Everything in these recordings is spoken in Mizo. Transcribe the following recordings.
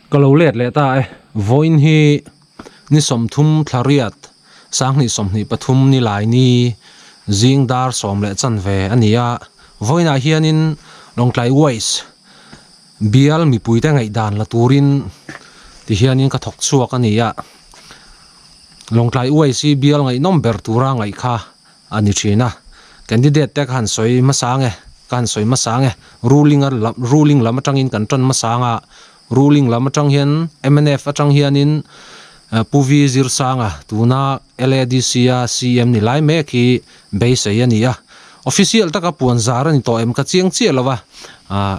Ka lo let leh ta e. Vawiin hi ni 30 thla riat 2023 ni lai ni zing dar 10:15 a ni a. Vawiinah hianin Lawngtlai Wise bial mipuite ngaihdan la turin tihianin ka thawk chhuak a ni a. Lawngtlai Wise hi bial ngaihnawm ber tura ngaih kha a ni thin a. Candidate te ka han sawi hmasa ang e, ka han sawi hmasa ang e. Ruling a lam ruling lam atangin kan tan hmasa ang a, ruling lam atang hian mnf atang hianin Pu V Zirsanga tuna LADC a CM ni lai mek hi beisei a ni a. Official taka puan zar a ni tawh em ka chiang chiah lo a,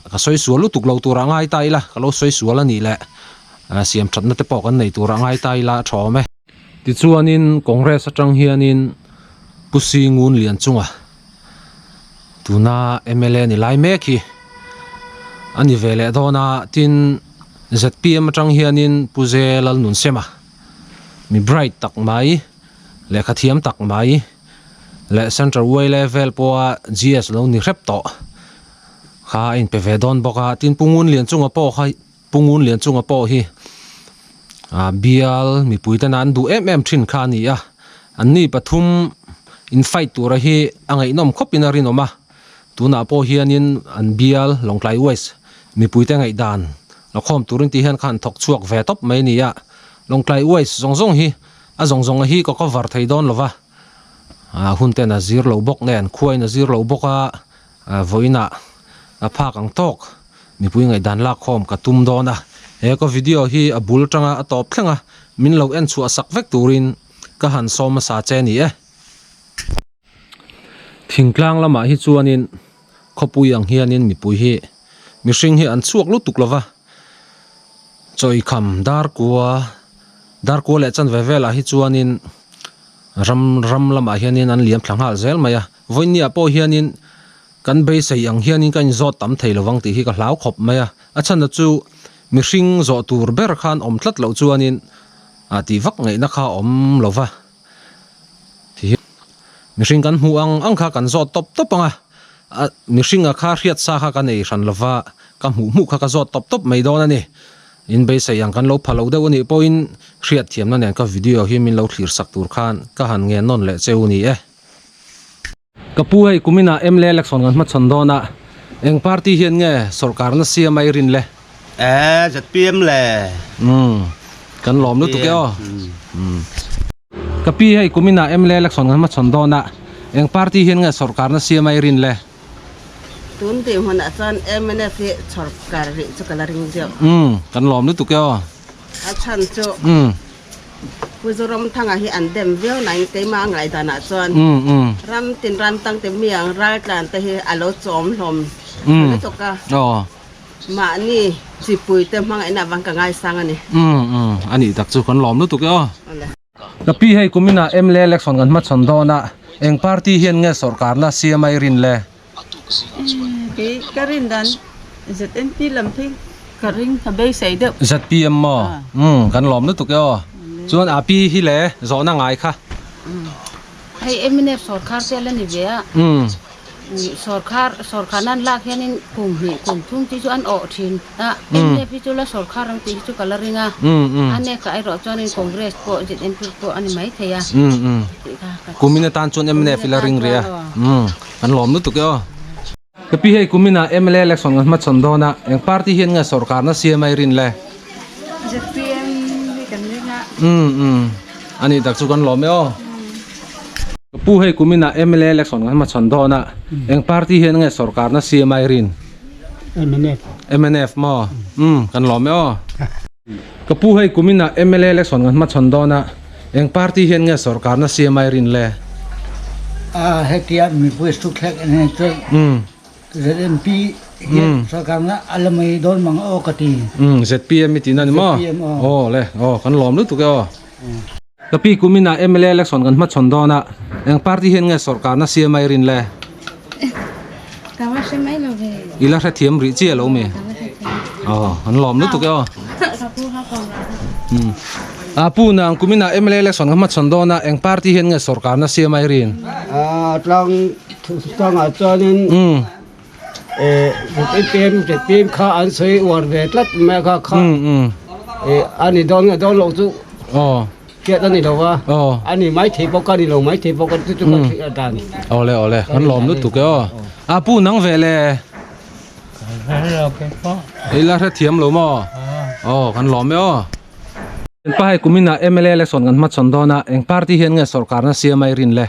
ka sawi sual lutuk lo turah ngai ta ila, ka lo sawi sual a nih leh siam thatna te pawh kan nei turah ngai ta ila a tha awm e. Tichuanin Congress atang hianin Pu Singun Lianchunga tuna mla ni lai mek hi a ni ve leh dawn a, tin zpm atang hianin Pu Ze Lalnunsema mi bright tak mai, lehkha thiam tak mai leh Central Uaile vel pawha GS lo ni hrep tawh kha a inpe ve dawn bawk a, tin Pu Ngun Lianchunga pawh kha Pu Ngun Lianchunga pawh hi bial mipui tena an duh em em thin kha a ni a, an ni pathum in fight tura hi a ngaihnawm khawpin a rinawm a, tunah pawh hianin an bial Lawngtlai West mipuite ngaihdan la khawm turin tih hian kha an thawk chhuak ve tawp mai a ni a, Lawngtlai West zawng zawng hi a zawng zawnga hi ka cover thei dawn lova, hun ten a zir lo bawk nen khuain a zir lo bawk a, vawiinah a phak ang tawk. Mipui ngaihdan lakkhawm ka tum dawn a, he ka video hi a bul tanga a tawp thleng a, min lo en chhuah sak vek turin ka han sawm hmasa che ni e. Thingtlang lamah hi chuanin khawpui ang hianin mipui hi mihring hi an chhuak lutuk lova, chawikham darkua darkua leh chanve velah hi chuanin ram ram lamah hianin an liam thla nghal zel mai a, vawiinniah pawh hianin Kan beisei ang hianin ka inzawt tam thei lovang tih hi ka hlau khawp mai a, a chhanna chu mihring zawh tur ber khan awm tlat loh chuanin a tih vak ngaihna kha a awm lo va, ti hi mihring kan hmuh ang ang kha kan zawt tawp tawp ang a, a mihringa kha hriat sa kha ka nei hran lo va, ka hmuh hmuh kha ka zawt tawp tawp mai dawn a ni. In beisei ang kan lo pha lo deuh a nih pawhin hriatthiamna nen ka video hi min lo thlir sak tur khan ka han ngen nawn leh cheu ni e. Ka pu hei kuminah mla election kan hmachhawn dawn a, eng party hian nge sawrkarna siam a i rin le? E, zpm le. Umm, kan lawm lutuk e aw. Ka pi hei kuminah mla election kan hmachhawn dawn a, eng party hian nge sawrkarna siam a i rin le? Tun tih hmunah chuan mnf hi sawrkar rih chu ka la ring deuh. Umm, kan lawm lutuk e aw. A chhan chu. Pu Zoramthanga hi an dem viau nain keimah a ngaihdanah chuan ram tin ram tang te mi ang raltlan te hi a lo chawm hlawm lutuk a, mahni chipui te hmangaihna avang ka ngaisang a ni. A nih tak chu kan lawm lutuk e aw. Ka pi hei kuminah mla election kan hmachhawn dawn a, eng party hian nge sawrkarna siam a i rin le? Kei ka rin dan ZNP lam phei ka ring ka beisei deuh. ZPM maw? Umm kan lawm lutuk e aw. Chuan a pi hi le zawhna ngai kha. Hei mnf sawrkhar te la ni ve a. Sawrkhar sawrkhar nan lak hianin kum hnih kum thum chi chu an awh thin a. Mnf hi chu la sawrkhar ang tih hi chu ka la ring a. A nek ah erawh chuanin Congress pawh ZNP pawh a ni maithei a. Tih kha ka. Kumin atan chuan mnf i la ring rih a. Kan lawm lutuk e aw. Ka pi hei kuminah mla election kan hmachhawn dawn a, eng party hian nge sawrkarna siam a i rin le? Zpm hi kan ring a. Umm umm a nih tak chu kan lawm e aw. Ka pu hei kuminah mla election kan hmachhawn dawn a, eng party hian nge sawrkarna siam a i rin? Mnf. Mnf maw? Umm kan lawm e aw. Ka pu hei kuminah mla election kan hmachhawn dawn a, eng party hian nge sawrkarna siam a i rin le? A hetia mipui sukthlek en hian chuan ZMP hian sawrkarna a la mai dawn mang aw ka ti. ZPM i tihna ni maw? ZPM aw. Aw le, aw kan lawm lutuk e aw. Ka pi kuminah mla election kan hmachhawn dawn a, eng party hian nge sawrkarna siam a i rin le? Ka va hre mai lo ve. I la hrethiam rih chiah lo mi? Ka va hrethiam. Aw, an lawm lutuk e aw. Ka pu kha kawm lo. Umm. A pu nang kuminah mla election ka hmachhawn dawn a, eng party hian nge sawrkarna siam a i rin? A tlang tlangah chuanin ZPM ZPM kha an sawi uar ve tlat mai a kha kha. Umm umm. A ni dawn nge dawn loh chu hriat a ni lo a, a ni maithei bawk a ni lo maithei bawk a chu chu ka hriat dan. Awle awle kan lawm lutuk e aw. A pu nang ve le. I la hrethiam lo maw? Aw kan lawm e aw. Pa hei kumin ah mla election kan hmachhawn dawn a, eng party hian nge sorkarna siam a i rin le?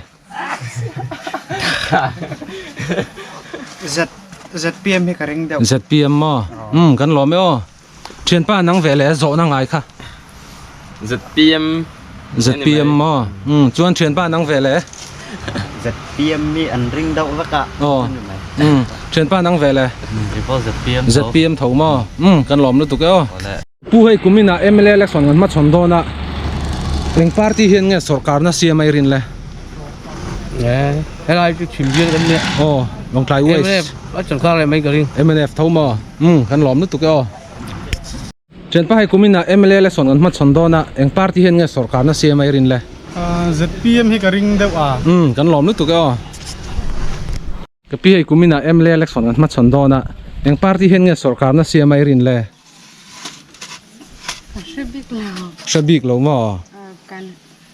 ZPM hi ka ring deuh. ZPM maw? Umm kan lawm e aw. Thianpa nang ve leh zawhna ngai kha. ZPM ZPM maw? Umm chuan thianpa nang ve leh. ZPM hi an ring deuh vek a. Aw. Umm thianpa nang ve leh. Keipawh ZPM tho. ZPM tho maw? Umm kan lawm lutuk e aw. Pu hei kumin ah mla election kan hmachhawn dawn a, eng party hian nge sorkarna siam a i rin le? Helai chu chhim bial kan nia. Aw, Lawngtlai West. Mnf a sorkar leh mai ka ring. Mnf tho maw? Umm, kan lawm lutuk e aw. Thianpa hei kumin ah mla election kan hmachhawn dawn a, eng party hian nge sorkarna siam a i rin le? ZPM hi ka ring deuh a. Umm, kan lawm lutuk e aw. Ka pi hei kumin ah mla election kan hmachhawn dawn a, eng party hian nge sorkarna siam a i rin le? Ka hre bik lo. Hre bik lo maw? Kan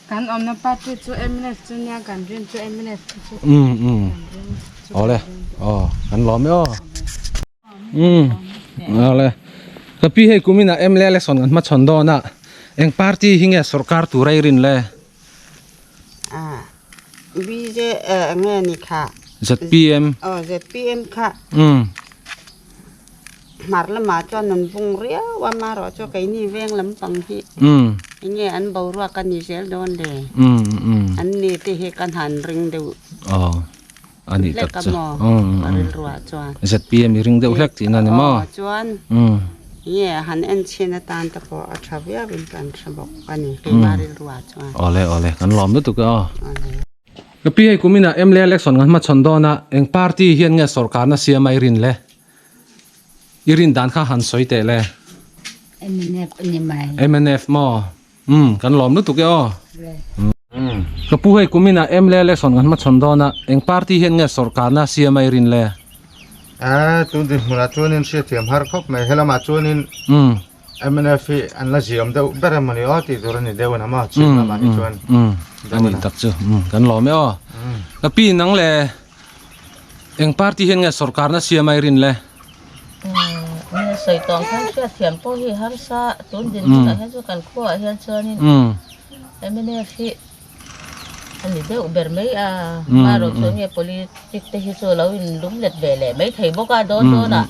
kan awmna party chu mnf chu nia kan rin chu mnf chu. Umm umm awle aw kan lawm e aw. Umm awle ka pi hei kumin ah mla election kan hmachhawn dawn a, eng party hi nge sorkar tur a i rin le? Ah BJ enge ni kha ZPM aw ZPM kha umm hmar lamah chuan an bung riau a amaherawh chu keini veng lampang hi umm enge an boruak a ni zel dawn le umm umm an ni te hi kan han ring deuh aw a nih tak chu umm ka rilruah chuan ZPM i ring deuh hlek tihna ni maw aw chuan umm enge han en chhin atan te pawh a tha viau in kan hre bawk a ni keimah rilruah chuan awle awle kan lawm lutuk e aw ka pi hei kumin ah mla election kan hmachhawn dawn a eng party hian nge sorkarna siam a i rin le i rin dan kha han sawi teh le MNF a ni mai MNF maw Umm kan lawm lutuk e aw. Ka pu hei kumin ah mla election kan hmachhawn dawn a, eng party hian nge sorkarna siam a i rin le? A tun dinhmunah chuanin hriatthiam har khawp mai, helamah chuanin mnf hi an la ziam deuh ber emaw ni aw tih tur a ni deuh a maw chhim lamah hi chuan. A nih tak chu, kan lawm e aw. Ka pi nang le Eng party hian nge sorkarna siam a i rin le? Nge sawi tawng khan hriatthiam pawh hi harsa tun din hunah hian chu kan khuaah hian chuanin mnf hi a ni deuh ber mai a, amaherawh chu nge politic te hi chu lo in lum let ve leh mai thei bawk a dawn dawnah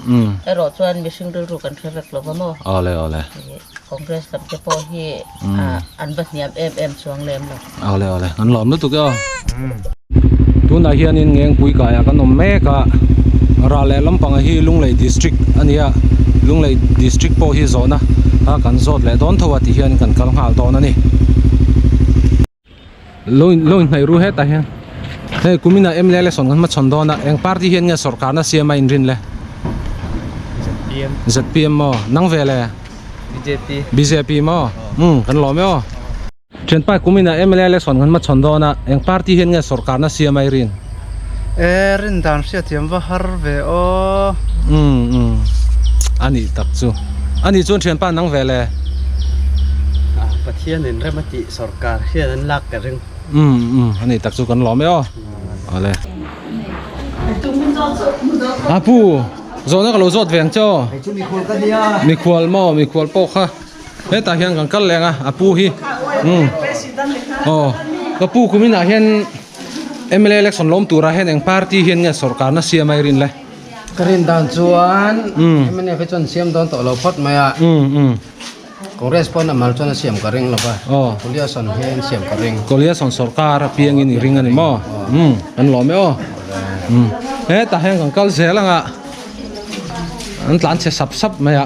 erawh chuan mihring rilru kan hre vek lo va maw? Awle awle. Congress lam te pawh hi an va hniam em em chuang lem lo. Awle awle an lawm lutuk e aw. Tunah hianin Ngengpui kaiah kan awm mek a, rah leh lampanga hi Lunglei District a ni a, Lunglei District pawh hi zawhna a kan zawt leh dawn tho a ti hian kan kal nghal dawn a ni. Lo in lo inhnaih ru hetah hian hei kuminah mla election kan hmachhawn dawn a, eng party hian nge sorkarna siam a inrin le? ZPM. ZPM maw? Nang ve le? BJP. BJP maw? Umm kan lawm e aw. Thianpa kuminah mla election kan hmachhawn dawn a, eng party hian nge sorkarna siam a i rin? E, rin dan hriatthiam va har ve aw. Umm umm a nih tak chu. A nih chuan thianpa nang ve le? Ah, Pathian in rem a tih sorkar hian an lak ka ring. Umm umm a nih tak chu kan lawm e aw. Awle. A pu, zawhna ka lo zawt ve ang che aw. Hei chu mikhual ka nia. Mikhual maw, mikhual pawh kha. Hetah hian kan kal leng a, a pu hi umm aw ka pu kuminah hian mla election lawm turah hian eng party hian nge sorkarna siam a i rin le? Ka rin dan chuan mnf hi chuan siam dawn tawh lo phawt mai a, Congress pawn a mal chuan a siam ka ring lo va, Kolia sawn hian siam ka ring. Kolia sawn sorkar apiangin i ring a ni maw? Umm kan lawm e aw. Umm hetah hian kan kal zel ang a. An tlan chhe sap sap mai a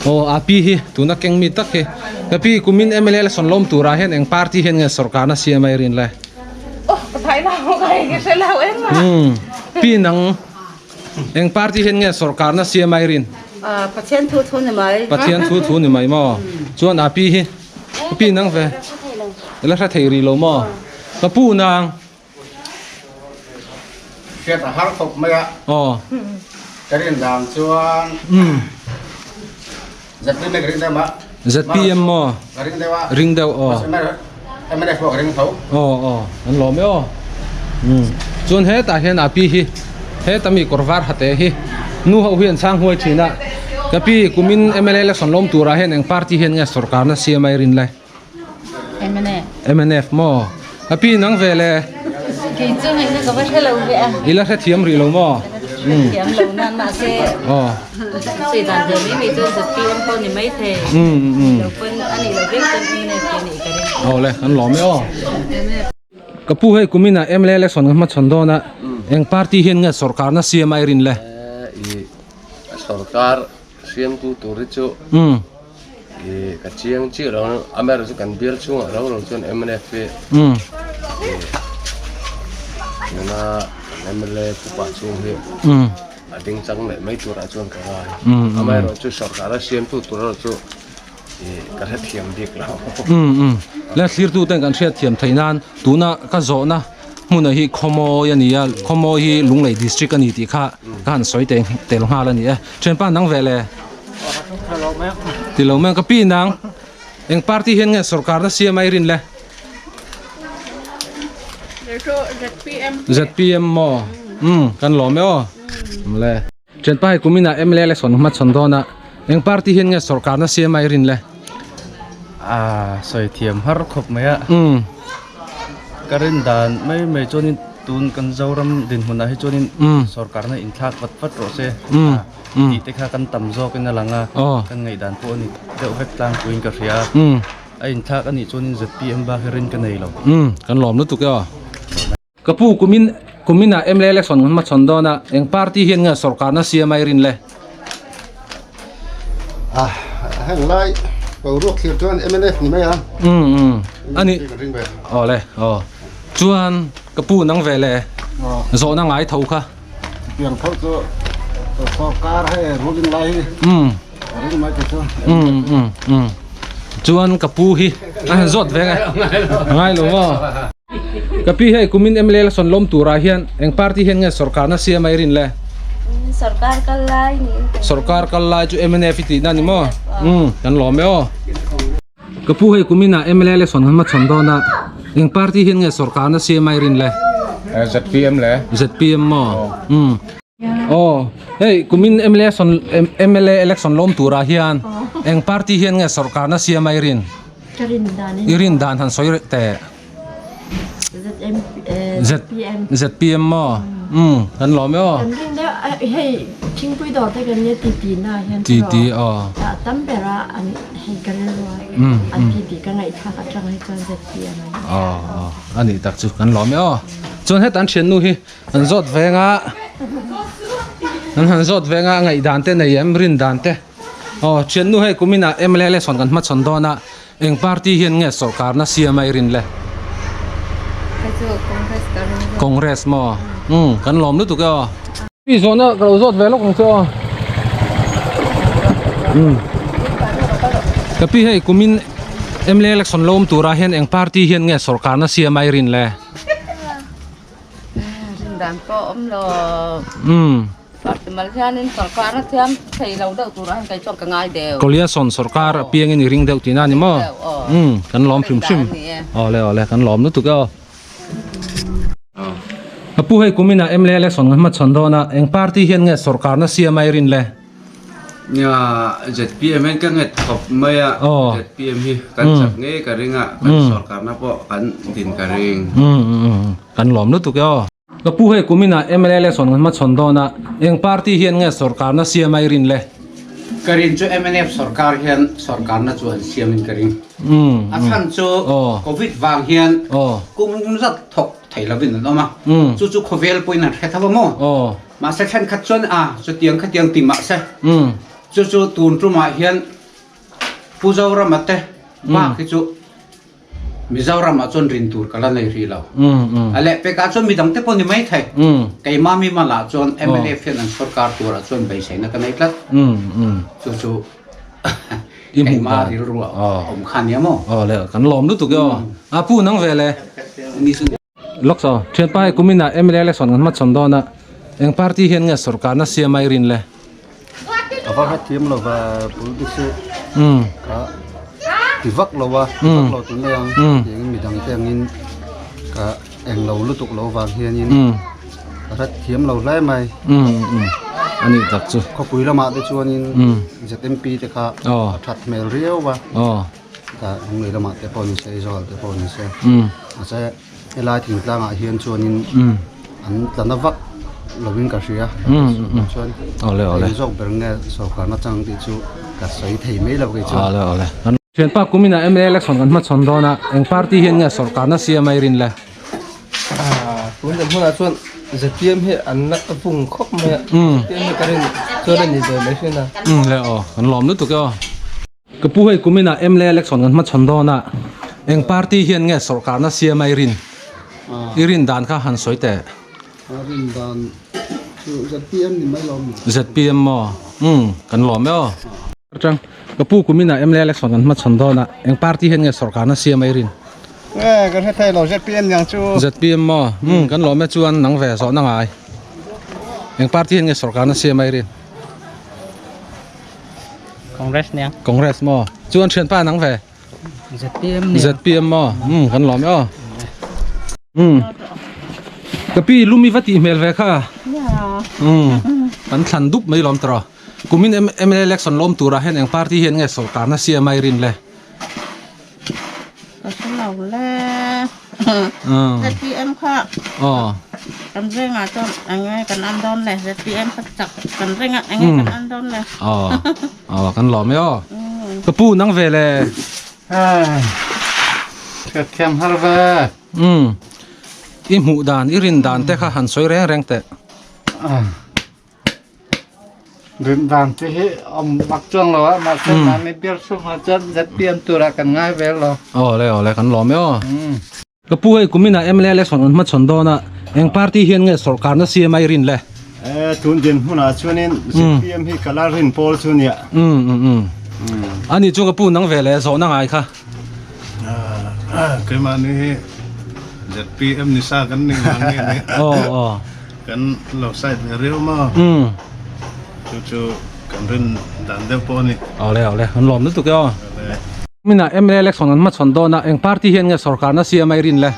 aw a pi hi tuna keng mi tak hi ka pi kumin mla election lawm turah hian eng party hian nge sorkarna siam a i rin le umm pi nang eng party hian nge sorkarna siam a i rin Pathian thu thu ni mai Pathian thu thu ni mai maw chuan a pi hi ka pi nang ve la hre thei rih lo maw ka pu nang Hriat a har khawp mai a. Aw. Ka rin dan chuan. Zat rin ka rin deuh mah. ZPM maw? Ka ring deuh a. Ring deuh aw. MNF pawh ka ring tho. Aw aw an lawm e aw. Umm chuan hetah hian a pi hi heta mi kawr var ha te hi nu ho hi an chhang huai thin a ka pi kumin mla election lawm turah hian eng party hian nge sorkarna siam a i rin lai? MNF. MNF maw? Ka pi nang ve le. Kei chu ngaihna ka va hre lo ve a. I la hrethiam rih lo maw? Ka thiam lo nan mahse. Aw. Sawi dan ve mai mai chuan ZPM pawh ni mai thei. Lo pawn a nih loh vek chuan MNF te nih ka ring. Aw le, kan lawm e aw. Ka pu hei kumin ah mla election ka hmachhawn dawn a, eng party hian nge sorkarna siam a i rin le? I sorkar siamtu tur hi chu I ka chiang chiah lo amaherawh chu kan bial chhungah ro ro chuan mnf hi tuna kan mla pupa chhung hi a ding chang leh mai turah chuan ka ngai amaherawh chu sorkar a siamtu tur erawh chu i ka hrethiam bik lo. Le thlirtu ten kan hriatthiam theih nan tuna ka zawhna hmuna hi Khawmawi a ni a Khawmawi hi Lunglei district a ni tih kha ka han sawi tel nghal a ni e thianpa nang ve le. Ti lo mai ka pi nang eng party hian nge sorkar na siam a i rin le ZPM maw um kan lawm e aw le thianpa hei kumin ah mla election hma chhawn dawn a eng party hian nge sorkar na siam a i rin le a sawi thiam har khawp mai a um ka rin dan mai mai chuanin tun kan Zoram dinhmunah hi chuanin sorkar na inthlak vat vat rawh se tih te kha kan tam zawkin a lang a, kan ngaihdan pawh a ni deuh vek tlangpuiin ka hria a, a inthlak a nih chuanin ZPM bak hi rin ka nei lo. Umm, kan lawm lutuk e aw. Ka pu, kumin kuminah mla election kan hmachhawn dawn a, eng party hian nge sorkarna siam a i rin le? Ah, heng lai boruak thlir chuan mnf ni mai a. Umm umm, a ni. Aw le, aw. Chuan ka pu nang ve le, zawhna ngai tho kha. Piang tho chu sorkar hei ruling lai hi ring mai te chu. Chuan ka pu hi a han zawt veng e ngai lo maw. Ka pi hei kumin mla la sawn lawm turah hian eng party hian nge sorkarna siam a i rin le? Sorkar kal lai ni. Sorkar kal lai chu mnf i tihna ni maw? Kan lawm e aw. Ka pu hei kumin ah mla election han hmachhawn dawn a, eng party hian nge sorkarna siam a i rin le? ZPM le. ZPM maw? Umm. Aw, hei kumin mla sawn mla election lawm turah hian eng party hian nge sorkarna siam a i rin? Ka rin dan in. I rin dan han sawi reh teh. ZM ZPM. ZPM maw? Umm, kan lawm e aw. Kan ring deuh a, hei thingpui dawr te kan nia titi na hian chu Titi aw. A tam ber a an hei ka rilru a an titi ka ngaihthlak atang hi chuan ZPM an ni. Aw aw a nih tak chu kan lawm e aw. Chuan heta an thiannu hi an zawt veng a, an han zawt veng a ngaihdan te nei em rin dan te. Aw thiannu hei kumin ah mla election kan hmachhawn dawn a. Eng party hian nge sorkarna siam a i rin le? Kei chu Congress ka ring zawk. Congress maw? Umm kan lawm lutuk e aw. Mi zawhna ka lo zawt ve lawk ang che aw. Umm ka pi hei kumin mla election lo awm turah hian eng party hian nge sorkarna siam a i rin le? Rin dan pawh awm lo. Umm. Mal hianin sorkar a thiam thei lo deuh turah hian kei chuan ka ngai deuh. Kawliasawn sorkar a piangin i ring deuh tihna a ni maw? Umm kan lawm hrim hrim. Awle awle kan lawm lutuk e aw. Ka pu hei kumin ah mla election kan hmachhawn dawn a, eng party hian nge sorkarna siam a i rin le? Nia zpm hian ka nget khawp mai a, zpm hi kan chak ngei ka ring a, kan sorkarna pawh kan din ka ring. Umm kan lawm lutuk e aw. Ka pu hei kumin ah mla election kan hmachhawn dawn a, eng party hian nge sorkarna siam a i rin le? Ka rin chu mnf sorkar hian sorkarna chu an siam in ka ring. A chhan chu covid vang hian kum zat thawk thei lovin an awm a, chu chu khawvel pawhin an hre tho a maw? Mahse thenkhat chuan a chutiang khatiang ti mahse chu chu tun tumah hian Pu Zorama te bak hi chu Mizoram ah chuan rin tur ka la nei rih lo. A leh pek ah chuan midang te pawh ni mai thei. Keimah mi mal ah chuan mla hian an sorkar tur ah chuan beiseina ka nei tlat. Chu chu keimah rilru ah awm kha nia maw? Aw le, kan lawm lutuk e aw. A pu nang ve le. Lawk saw, thianpa hei kumin ah mla election kan hmachhawn dawn a, eng party hian nge sorkarna siam a i rin le? A va hrethiam lova politics hi ka. ti vak lo a, ti vak lo ti mai ang tiangin midang te angin ka eng lo lutuk lo vang hianin ka hrat thiam lo hle mai. A nih tak chu. Khawpui lamah te chuanin ZMP te kha a that hmel riau a, ka Lunglei lamah te pawh ni se, Aizawl te pawh ni se, mahse helai thingtlangah hian chuanin an tla na vak lovin ka hria chuan eng zawk ber nge sorkarna chang tih chu ka sawi thei mai lo kei chuan. Thianpa kumina mla election kan hmachhawn dawn a, eng party hian nge sorkarna siam a i rin le? Tun dan hmunah chuan ZPM hi an la vung khawp mai a, ZPM hi ka rin chuan a ni ve mai hrin a. Le aw, kan lawm lutuk e aw. Ka pu hei kumina mla election kan hmachhawn dawn a, eng party hian nge sorkarna siam a i rin? I rin dan kha han sawi teh. A rin dan chu ZPM ni mai lo mi? ZPM maw? Umm, kan lawm e aw. Atang, ka pu kumina mla election kan hmachhawn dawn a, eng party hian nge sorkarna siam a i rin? E, ka hre thei lo, ZPM niang chu. ZPM maw? Umm, kan lawm e chuan nang ve zawhna ngai. Eng party hian nge sorkarna siam a i rin? Congress niang. Congress maw? Chuan thianpa nang ve? ZPM niang. ZPM maw? Umm, kan lawm e aw. Umm. Ka pi lumi va tih hmel ve kha. Umm, kan thlan dup mai lawm tawh. Kumin MLA election lawm turah hian eng party hian nge sorkarna siam a i rin le? Ka hre lo le. ZPM kha kan vengah chuan eng nge kan an dawn le ZPM kha chak kan ring a eng nge kan an dawn le. Aw kan lawm e aw. Ka pu nang ve le. Hriatthiam har ve. I hmuh dan i rin dan te kha han sawi reng reng teh. Rin dan te hi awm bak chuang lo a, mahse mahni bial chhungah chuan ZPM turah kan ngai ve lo. Aw le aw le kan lawm e aw. Ka pu hei kuminah mla election an hmachhawn dawn a, eng party hian nge sorkarna siam a i rin le? E tun dinhmunah chuanin ZPM hi ka la rin pawl chu nia. Ani chu ka pu nang ve le zawhna ngai kha. Keimahni hi ZPM ni sa kan nih vang nge ni. Aw aw. Kan lo side ve riau maw? Chu chu kan rin dan deuh pawh a ni. Awle awle, an lawm lutuk e aw. Mina mla election an hmachhawn dawn a, eng party hian nge sorkarna siam a i rin le?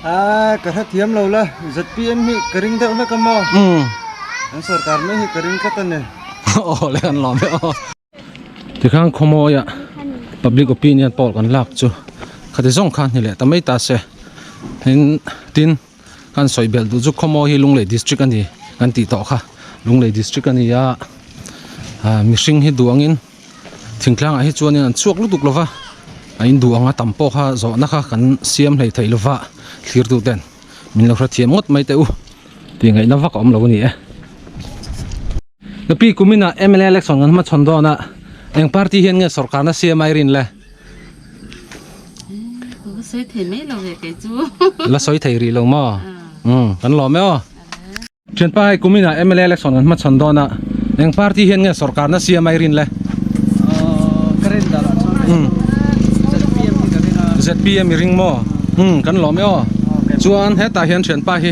A, ka hrethiam lo la, ZPM hi ka ring deuh hlek a maw? An sorkar mai hi ka ring tlat a ni. Awle, an lawm e aw. Tikhan khawmawia public opinion poll kan lak chu khati zawng khan ni leh ta mai ta se tin tin kan sawi belh duh chu khawmawi hi Lunglei district a ni kan tih tawh kha Lunglei district a ni a ah mihring hi duh angin thingtlangah hi chuanin an chhuak lutuk lova a in duh anga tam pawh kha zawhna kha kan siam hlei theih lova thlir tu ten min lo hrethiam ngawt mai teh u tih ngaihna vak a awm lo a ni e. Ka pi kuminah mla election kan hmachhawn dawn a, eng party hian nge sorkarna siam a i rin le? La sawi thei mai lo ve kei chu. La sawi thei rih lo maw? Umm, kan lawm e aw. Thianpa hei kuminah mla election kan hmachhawn dawn a, eng party hian nge sorkarna siam a i rin le? Ka rin dan ah chuan ZPM hi ka ring a. ZPM i ring maw? Umm, kan lawm e aw. Chuan hetah hian thianpa hi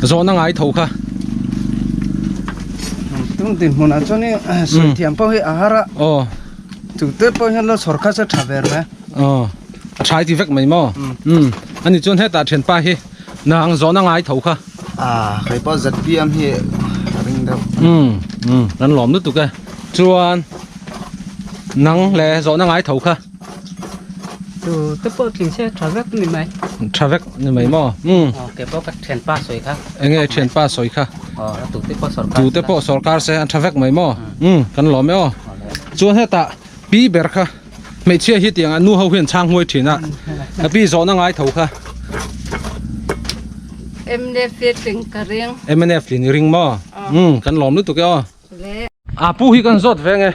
zawhna ngai tho kha. Tung din hmunah chuan i sawi thiam pawh hi a har a. Aw. Chu te pawh hian lo chhawr kha chu tha ber mai. Aw. A tha i ti vek mai maw? Umm. Ani chuan hetah thianpa hi nang zawhna ngai tho kha. A kei pawh ZPM hi a ring deuh. Umm umm kan lawm lutuk e. Chuan nang le zawhna ngai tho kha. Chu te pawh tling se tha vek ni mai. Tha vek ni mai maw? Umm. Aw kei pawh ka thianpa sawi kha. Enge thianpa sawi kha? Aw tu te pawh sorkar. Tu te pawh sorkar se an tha vek mai maw? Umm kan lawm e aw. Chuan hetah pi ber kha hmeichhia hi tiang a nu ho hian chhang huai thin a. A pi zawhna ngai tho kha. Mnf hi tling ka ring. Mnf tling i ring maw? Umm kan lawm lutuk e aw. A pu hi kan zawt veng e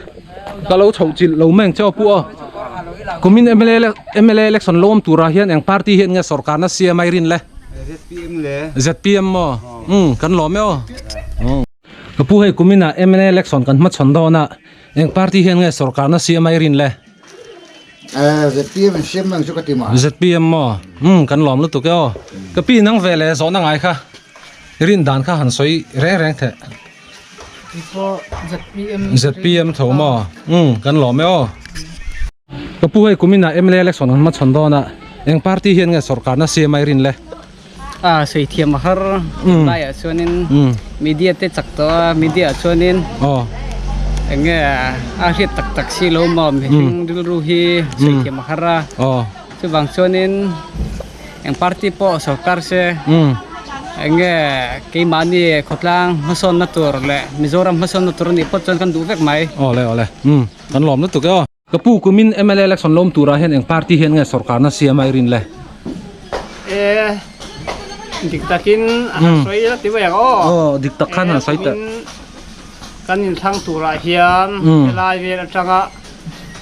ka lo chhoh chilh lo mai ang che aw pu aw kumin mla mla election lo awm turah hian eng party hian nge sorkarna siam a i rin le zpm le zpm maw umm kan lawm e aw ka pu hei kumin ah mla election kan hmachhawn dawn a eng party hian nge sorkarna siam a i rin le zpm in siam ang chu ka ti mah zpm maw umm kan lawm lutuk e aw ka pi nang ve le zawhna ngai kha rin dan kha han sawi reng reng theh ZPM tho maw? Umm kan lawm e aw. Ka pu hei kumin ah mla election an hmachhawn dawn a, eng party hian nge sorkarna siam a i rin le? A sawi thiam a har laiah chuanin media te chak tawh a, media ah chuanin eng nge a hriat tak tak si lo maw mihring rilru hi sawi thiam a har a, chuvang chuanin eng party pawh sorkar se eng nge keimahni khawtlang hmasawnna tur leh Mizoram hmasawnna tur a nih phawt chuan kan duh vek mai. Awle awle kan lawm lutuk e aw. Ka pu kumin mla election lawm turah hian eng party hian nge sorkarna siam a i rin le? E, dik takin a han sawi la ti mai ang aw. Aw, dik tak khan han sawi teh. Kan inthlang turah hian helai vel atanga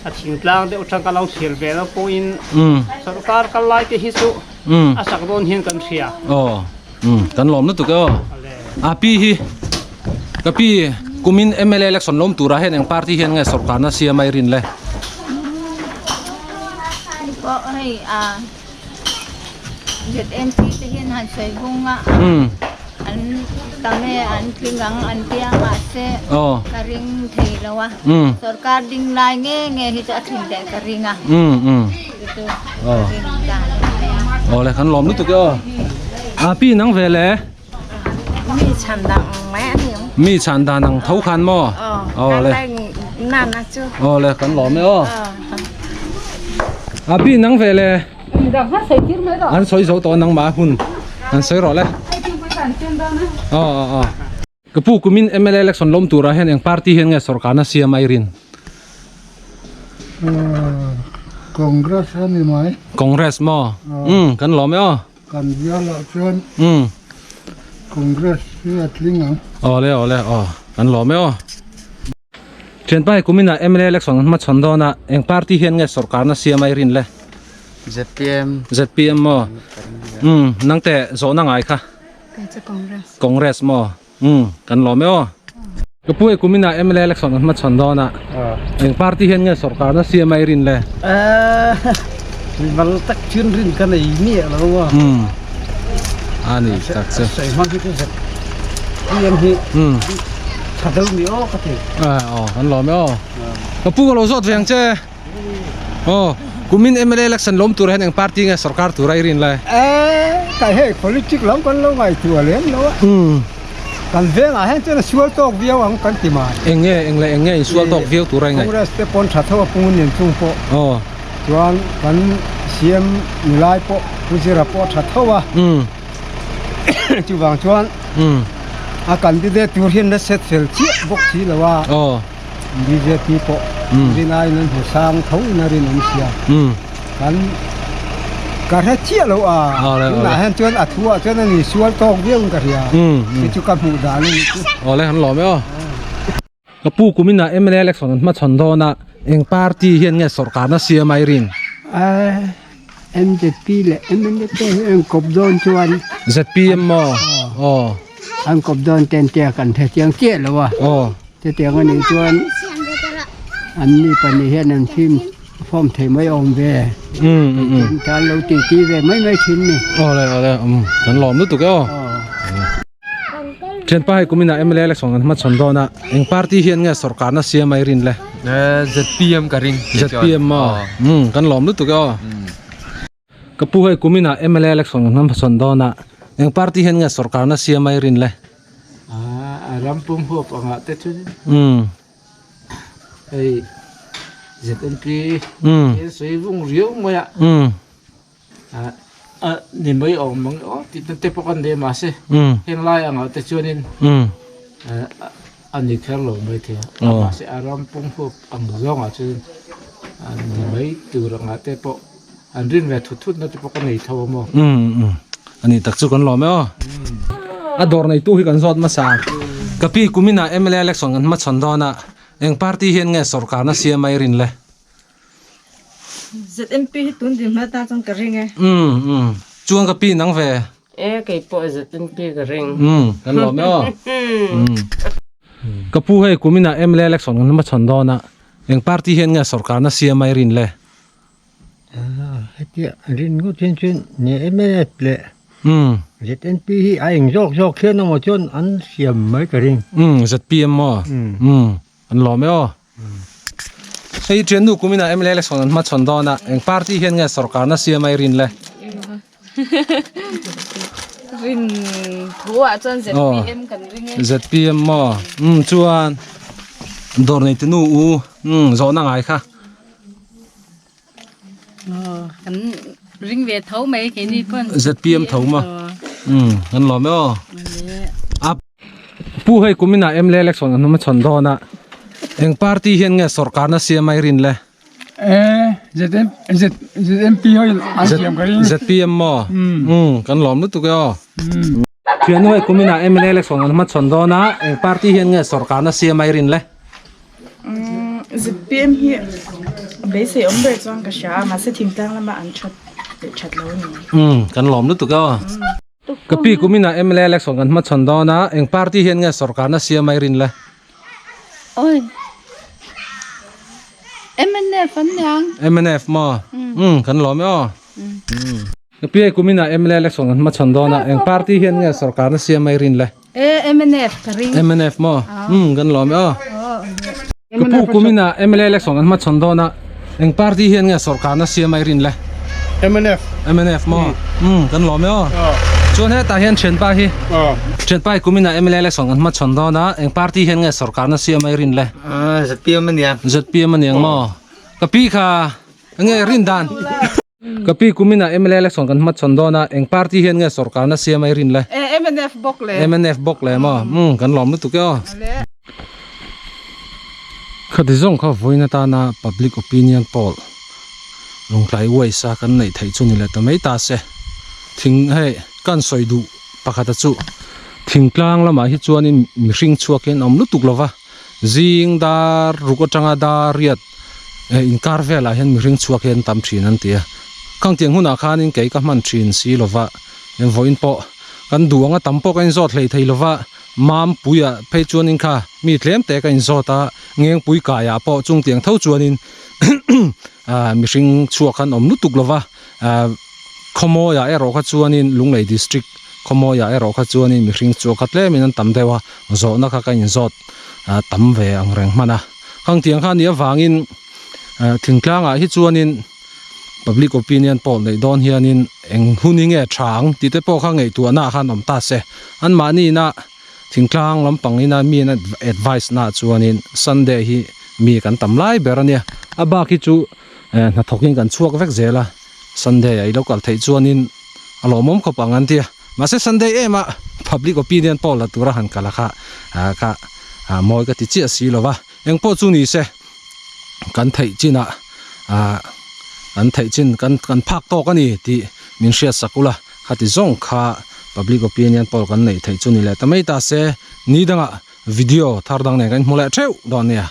a thingtlang deuh atang ka lo thlir ve lo pawhin sorkar kal lai te hi chu a sak dawn hian kan hria. Aw, kan lawm lutuk e aw. A pi hi. Ka pi, kumin mla election lawm turah hian eng party hian nge sorkarna siam a i rin le? Hei pawh hei a ZMP te hian han sawi vung a, an tam e an tling ang an tia mahse ka ring thei lo a, sorkar ding lai nge nge hi chu a tling leh ka ring a, chu chu ka ring dan a ni a. Awle kan lawm lutuk e aw. A pi nang ve le? Mi chhan dan ang mai a ni ang. Mi chhan dan ang tho khan maw? Aw, kan lai nan a chu. Aw le, kan lawm e aw. A pi nang ve le. An sawi zo tawh nang ma hun. An sawi rawh le. Aw aw aw. Ka pu kumin mla election lawm turah hian eng party hian nge sorkarna siam a i rin? Congress a ni mai. Congress maw? Umm kan lawm e aw. Kan bialah chuan Congress hi a tling ang. Awle awle aw kan lawm e aw. Thianpa hei kuminah mla election an hmachhawn dawn a, eng party hian nge sorkarna siam a i rin le? ZPM. ZPM maw? Umm nangte zawhna ngai kha. Kei chu Congress. Congress maw? Umm kan lawm e aw. Ka pu hei kuminah mla election an hmachhawn dawn a, eng party hian nge sorkarna siam a i rin le? Mimal tak chuan rin ka nei miah lo a. Umm a ni tak che. Sawi hmang hi chu ZPM hi tha deuh ni aw ka ti. Aw kan lawm e aw. Ka pu ka lo zawt ve ang che. Aw kumin mla election lawm tur hian eng party nge sorkar tura i rin lai? Eh kai hei politic lam kan lo ngaihtuah lem lo a. Kan vengah hian chuan a sual tawk viau ang kan ti mai. Eng nge eng leh eng nge insual tawk viau tura i ngaih? Congress te pawn tha tho a pung nen chung pawh. Aw. Chuan kan CM nilai pawh Pu Zira pawh a tha tho a. Chuvang chuan a candidate tur hian la set fel chiah bawk si lo a. Aw. Bjp pawh rinaiin an hmu sang tho in a rinawm sia. Kan ka hre chiah lo a, tunah hian chuan a thu ah chuan a ni sual tawk viau in ka hria, chu chu ka hmuh dan a nih chu. Awle an lawm e aw. Ka pu kuminah mla election an hmachhawn dawn a, eng party hian nge sorkarna siam a i rin? MZP leh mla te hi an kawp dawn chuan. ZPM maw? Aw. An kawp dawn ten te kan hre chiang chiah lo a. Aw. Chutiang a nih chuan an ni pahnih hian an fim form thei mai awm ve. Tan lo ti ti ve mai mai thin ni. Awle awle kan lawm lutuk e aw. Thianpa hei kuminah mla election kan hmachhawn dawn a, eng party hian nge sorkarna siam a i rin le? ZPM ka ring. ZPM maw? Kan lawm lutuk e aw. Ka pu hei kuminah mla election kan hmachhawn dawn a, eng party hian nge sorkarna siam a i rin le? A ram pum huap angah te chuan hei ZNP hian sawi vung riau mai a, a ni mai awm ang aw tih te pawh kan nei mahse heng lai angah te chuanin a ni kher lo mai thei a, mahse a ram pum huap ang zawngah chuan a ni mai tur angah te pawh. An rin ve thut thut na te pawh ka nei tho a maw? Umm a ni tak chu kan lawm e aw. A dawr neitu hi kan zawt hmasa. Ka pi kuminah mla election kan hmachhawn dawn a, eng party hian nge sorkarna siam a i rin le? ZMP hi tun din hma ta chuan ka ring e. Umm umm chuan ka pi nang ve. E kei pawh ZMP ka ring. Umm kan lawm e aw. Umm ka pu hei kuminah mla election kan hmachhawn dawn a, eng party hian nge sorkarna siam a i rin le? Hetia rin ngawt hian chuan ni mnf leh ZNP hi a eng zawk zawk hian emaw chuan an siam mai ka ring. ZPM maw? An lawm e aw. Hei thiannu kumina MLA election an hmachhawn dawn a, eng party hian nge sorkarna siam a i rin le? Rin thu ah chuan ZPM kan ring e. ZPM maw? Umm chuan dawr nei tunu u umm zawhna ngai kha. Kan ring ve tho mai keini pawn. ZPM tho maw? Umm kan lawm e aw. A pu hei kumina MLA election an hmachhawn dawn a, eng party hian nge sorkarna siam a i rin le? ZM Z ZMP ho in an siam ka ring. ZPM maw? Um kan lawm lutuk e aw. Thiannu hei kumin ah MLA election an hmachhawn dawn a, eng party hian nge sorkarna siam a i rin le? ZPM hi beisei awm ber chuan ka hria a, mahse thingtlang lama an that leh that lo a ni. Um kan lawm lutuk e aw. Ka pi kumin ah MLA election kan hmachhawn dawn a, eng party hian nge sorkarna siam a i rin le? Oi. MNF an niang. MNF maw? Um kan lawm e aw. Um. Ka pi hei kumin ah MLA election kan hmachhawn dawn a, eng party hian nge sorkarna siam a i rin le? E MNF ka ring. MNF maw? Um kan lawm e aw. Ka pu kumin ah MLA election kan hmachhawn dawn a, eng party hian nge sorkarna siam a i rin le? MNF. MNF maw? Um kan lawm e aw. Chuan hetah hian thianpa hi thianpa hi kumin ah MLA election kan hmachhawn dawn a, eng party hian nge sorkarna siam a i rin le? ZPM a nia. ZPM a niang maw? Ka pi kha enge rin dan? Ka pi kumin ah MLA election kan hmachhawn dawn a, eng party hian nge sorkarna siam a i rin le? MNF bawk le. MNF bawk le maw? Um kan lawm lutuk e aw. Khati zawng kha vawiin atana public opinion poll lungtlai uaisa kan neih theih chu ni leh ta mai ta se. Thing hei kan sawi duh pakhata chu thingtlang lamah hi chuanin mihring chhuak hi an awm lutuk lo va, zing dar ruk atanga dar riat eh inkar velah hian mihring chhuak hi an tam thin an ti a. Khangtiang hunah khanin kei ka hman thin si lo va, eng vawiin pawh kan duh anga tam pawh ka inzawt hlei thei lo va. Mampuia phei chuanin kha mi tlem te ka inzawt a, Ngengpui kaiah pawh chung tiang tho chuanin mihring chhuak khan awm lutuk lova, Khawmawiah erawh kha chuanin Lunglei District Khawmawiah erawh kha chuanin mihring chhuak kha tlemin an tam deuh a, zawhna kha ka inzawt tam ve ang reng hman a. Khang tiang kha nih avangin thingtlangah hi chuanin Public opinion poll neih dawn hianin eng hun hi nge tha ang tih te pawh kha ngaihtuahna ah khan awm ta se. Anmahni ina thingtlang lampang ina mi an advice na ah chuanin Sunday hi mi kan tam lai ber a nia. A bak hi chu hnathawkin kan chhuak vek zel a, Sunday ah i lo kal theih chuanin a lawmawm khawp ang an ti a. Mahse Sunday em a public opinion poll la tura han kal a kha kha mawi ka ti chiah si lo va. Eng pawh chu ni se kan theih chinah ah kan theih chin kan kan phak tawk a ni tih min hriat sak ula khati zawng kha public opinion poll kan neih theih chu ni leh ta mai ta se ni dangah video thar dang nen kan hmu leh theuh dawn nia.